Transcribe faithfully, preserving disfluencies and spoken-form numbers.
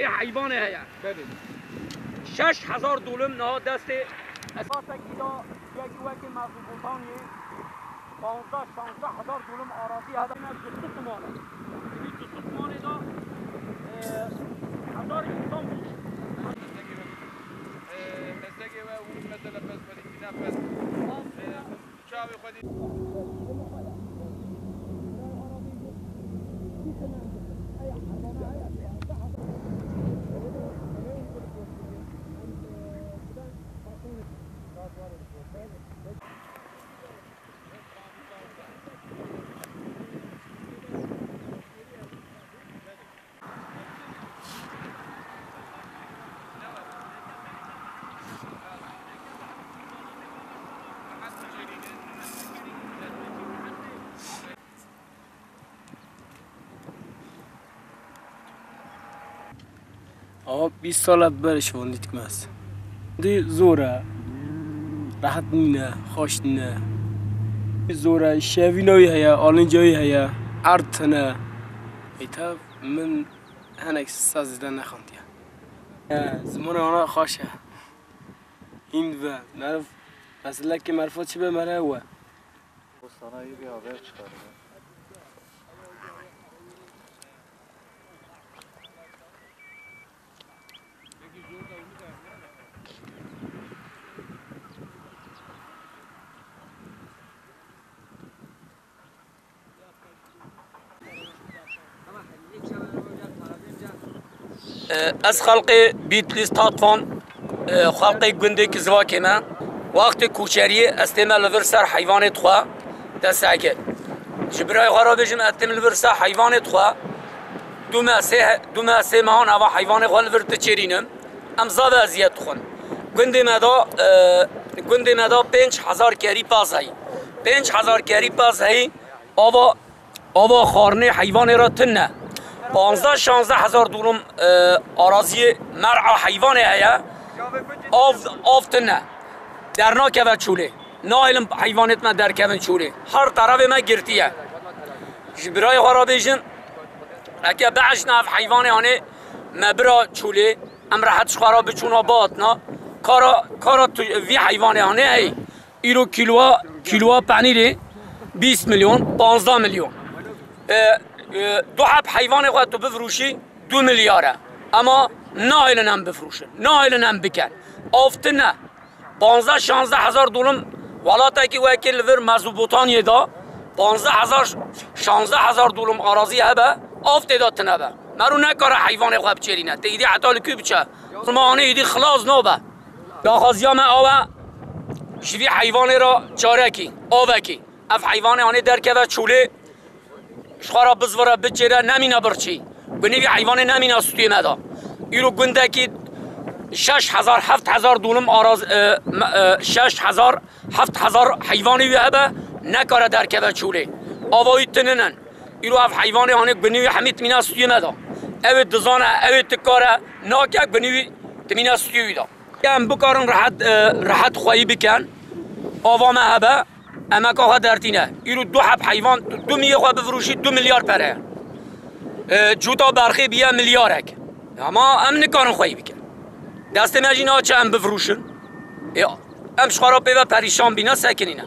Ê heyvanê heye. Belê. Şeş hezar dûlim niha destê esasekî de yekî wekî Mezopotamyê. Panzdeh şanzdeh hezar dûlim arazî hede. Yine Cusutmanê. Yine Cusutmanê de, e, hezar însan bû. Meslekê we, e, meslekê we û mesela pez xwedî tîne pez. E, çavê xwedî. Ava bîst sal e ber şevandî dikmes. Di zor e. Rehet nîne, xweş nîne. Zor e, şevîna wî heye, alinca wî heye, erd tune. Êtev min hinek saz zêde nexandiye. E, zimanê wana xweş e. Hîn dibe. Meriv, meselekê merifa çi be mere ew e. Bu sana iyi bir haber çıkardı. Ez xelqê Bîtlîs Tatvan, xelqê gundê Kizivakê me. Wextê koçeriyê ez tême li vir ser heyvanê xwe desteke. Ji birayê xwe re bêjim, ez têm li vir ser heyvanê xwe. Du me sê, du me sê mehan eva heyvanê xwe li vir diçêrînim. Em zave eziyet dixwin. Gundê me de, e, gundê me de pênc hezar kerî pez heyî. Pênc hezar kerî pez heyî, ava, ava xwarinê heyvanê re tune. Panzdeh şanzdeh hezar dûlim, e, araziyê mer'a heyvanê heye. Av, av tune. Dernakeve çolê. Nahêlin heyvanêt me derkevin çolê. Her terevê me girtiye. Ji birayê xwe re bêjin, eke biejne ev heyvanê hanê me bira çolê, em rehet ji xwe re biçûna bihatina. Kara, kara tu, vî heyvanê hanê hey. Îro kîloa, kîloa penîrê bîst milyon, panzdeh milyon. E, e, du heb heyvanê xwe tu bifrûşî, du milyar e. Ema nahêlin em bifrûşin, nahêlin em bikin. Av tune. Panzdeh şanzdeh hezar dûlim welatekî wekî li vir Mezopotamyê de, panzdeh hezar, şanzdeh hezar dûlim arazî hebe, av tê de tune be. Mero nekare heyvanê xwe biçêrîne. Tê îdî heta li ku biçe? Dûlima hanê îdî xilas nabe. Daxwaziya me awe ji vî heyvanê re çarekî, avekî. Ev heyvanê hanê derkeve çolê, ji xwe re bizvire, biçêre, nemîne birçî. Gunî vî heyvanê nemîne stûyê me de. Îro gundekî şeş hezar, heft hezar dûlim araz, e, me, e, şeş hezar, heft hezar heyvanê wî hebe, nekare derkeve çolê. Ava wî tininin. Îro ev heyvanê hanê gunî wî hemî timîne stûyê me de. Ew ê dizane, ew ê tikare, nake gunî wî timîne stûyê wî de. Em bikarin rehet, e, rehet xweyî bikin. Ava me hebe, emeka xwe dertîne. Îro du heb heyvan, du miyê xwe bifirûşî du milyar pere. E, cuta berxê biye milyarek. Ama em nikarin xweyî bikin. Destê me jî naçe em bifirûşin. E, em ji xwe re pê ve perîşan bîne, sekinîne.